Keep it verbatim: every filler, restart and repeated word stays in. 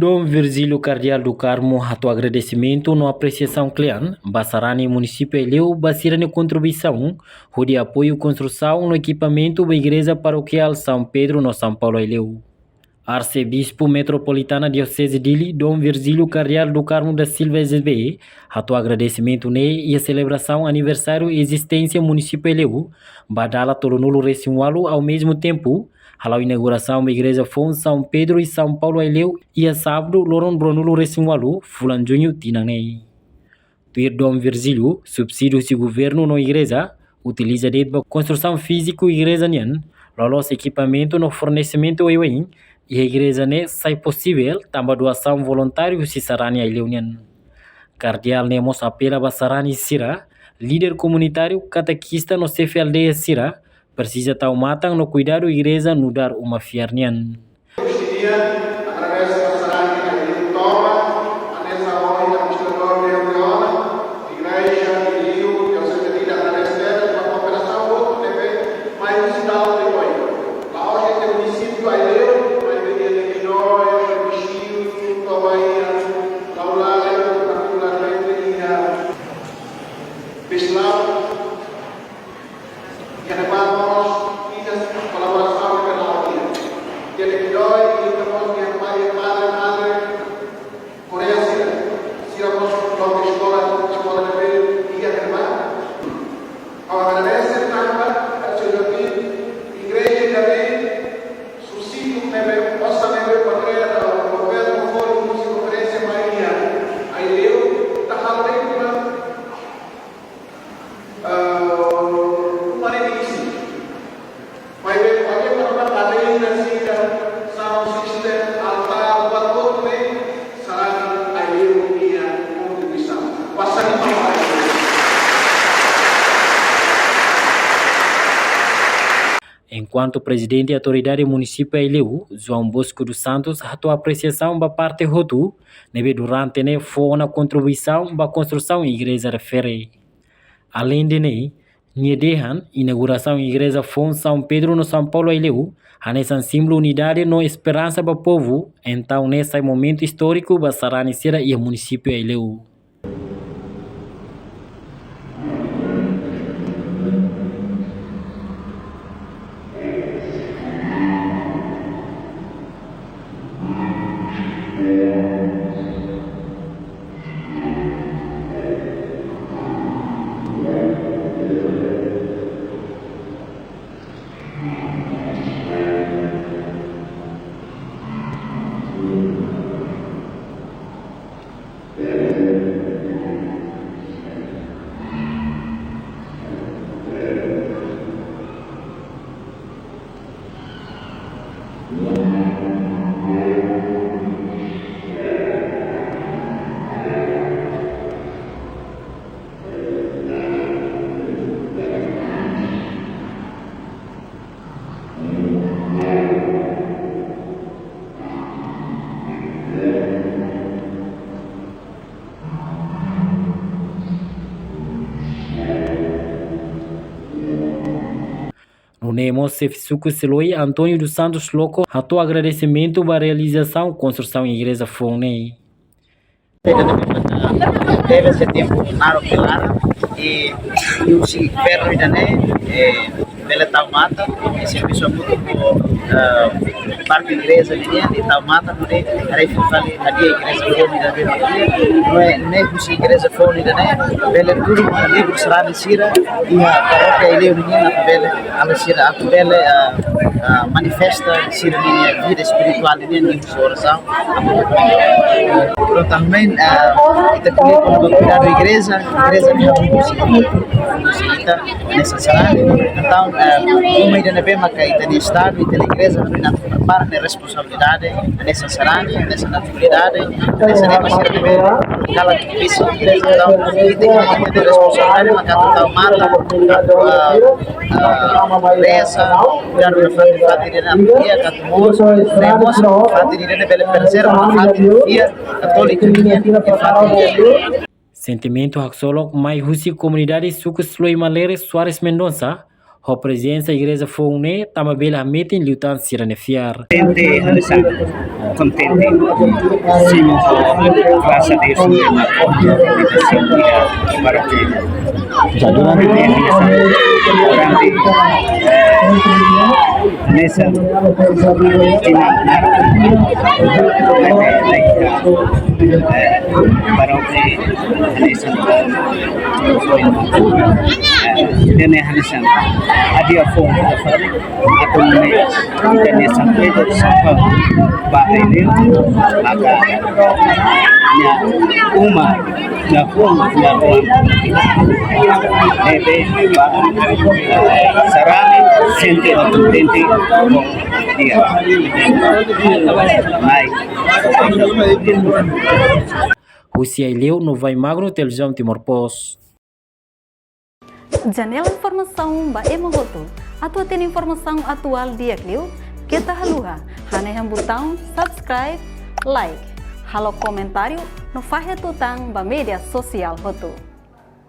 Dom Virgílio Kardeál do Carmo hato'o agradesimentu no apresiasaun kle'an ba sarani munisípiu Aileu ba sira-nia kontribuisaun hodi apoiu konstrusaun no ekipamentu ba Igreja Parokiál São Pedro no São Paulo Aileu. Arsebispu Metropolitana Dioseze Dili, Dom Virgílio Kardeál do Carmo da Silva S B, hato'o agradesimentu ne'e iha selebrasaun aniversáriu ezisténsia munisípiu Aileu ba dala tolunulu-resin-ualu, ao mesmo tempo hala'o inaugurasaun ba igreja foun São Pedro e São Paulo Aileu iha sábadu loron ruanulu-resin-ualu fulan juñu tinan ne'e. Tuir Dom Virgílio, subsídiu husi governu no igreja utiliza de'it ba konstrusaun fíziku igreja nian, loloos ekipamentu no fornesimentu oioin iha igreja ne'e sai posivel tanba doasaun voluntáriu husi sarani Aileu nian. Kardeál ne'e mós apela ba sarani sira, líder komunitáriu, katekista no xefe aldeia sira presiza tau matan no kuidadu igreja nu'udar uma fiar nian. Hoje em dia, através da sarani Aileu Toma, a nessa hora, administrador de Leona, igreja, Aileu, que eu sei que através dela, uma cooperação, outro T V, mas o sinal de oi. Lá hoje tem município Aileu, mas tem Aileu, Toma, Laulala, particularmente, e a Bislau, iha ne'ebá mós iha kolaborasaun iha ne'ebá. Iha Naypyidaw, iha mós iha pai, padre, madre, Koreia sira. Sira mós loke eskola, eskola ne'ebé iha ne'ebá. Ha'u agradese tanba, Señór, igreja ne'ebé, subsídiu ne'ebé, osan ne'ebé, para governu, fórum, konferénsia, maioria, Aileu, ita halo de'it, ah, uma revista. Maibé, kualkér kona-ba arena sira, sound system, altár, buat hotu ne'e, sarani Aileu nia kontribuisaun. Pasa di mama. Enkuantu Prezidente Autoridade Munisípiu Aileu, João Bosco dos Santos, hato'o apresiasaun ba parte hotu ne'ebé durante ne'e fó ona kontribuisaun ba konstrusaun igreja refere. Aleinde ne'e, nia dehan, inaugurasaun igreja foun São Pedro no São Paulo Aileu hanesan símbolu unidade no esperansa ba povu, entaun ne'e sai momentu istóriku ba sarani sira iha munisípiu Aileu. Nune'e mós xefe suku Seloi, António dos Santos Loco, hato'o agradesimentu ba realizasaun konstrusaun igreja foun ne'e. Deve ser tempu naruk kelara, i, i husi ferro ida-ne'e, eh, bele tau matan, i servisu hamutuk ho, eh, parte igreja nian, i tau matan, hodi haree fali hadi'a igreja foun ida-ne'ebé mak iha, ne'e, ne'e husi igreja foun ida-ne'e, bele tudu mak livre sarani sira, iha parókia Aileu nian, atu bele, halo sira, atu bele, eh, eh, manifesta sira-nia vida espirituál nian, nian husi orasaun. Prontu, também, ah, ita ko'alia kona-ba kuidadu igreja, igreja ne'e husi, husi ita, hanesan sarani. Entaun, ah, uma ida ne'ebé maka ita-nia estadu, ita-nia igreja, ne'ebé atu prepara nia responsabilidade, hanesan sarani, hanesan autoridade, hanesan ema sira ne'ebé kalan visi igreja. Entaun, ita-nia responsabilidade maka atu tau matan, atu, ah, ah, reza, kuidadu nafatin-fatin ida-ne'e, atu iha, atu moos, ne'e mós nafatin ida-ne'e bele prezerva nafatin fiar katólika nian, nafatin. Sentimentu haksolok mai husi komunidade suku Seloi Malere, Soares Mendonça, ho prezensa igreja foun ne'e, tanba bele hametin liután sira-nia fiar. Tente hanesan, Kontente, simu ho, grasas a Deus, na organizasaun iha parókia. Durante, durante, eh, hanesan, tina, na, na, na, na, eh, parókia, hanesan, eh, ida-ne'e hanesan, hadi'a foun, atu nune'e, ita-nia São Pedro, São Paulo, ba ai-lin, maka nia uma, nia hun, nia oan. Ne'ebé ba sarani sente kontente ho dia. Mai. Husi Aileu, Novai Magro, Televizaun Timor Post. Janela informasaun ba ema hotu. Atu hatene informasaun atuál di'ak liu, keta haluha hanehan butaun subscribe, like, halo komentáriu no fahe tutan ba média sosiál hotu.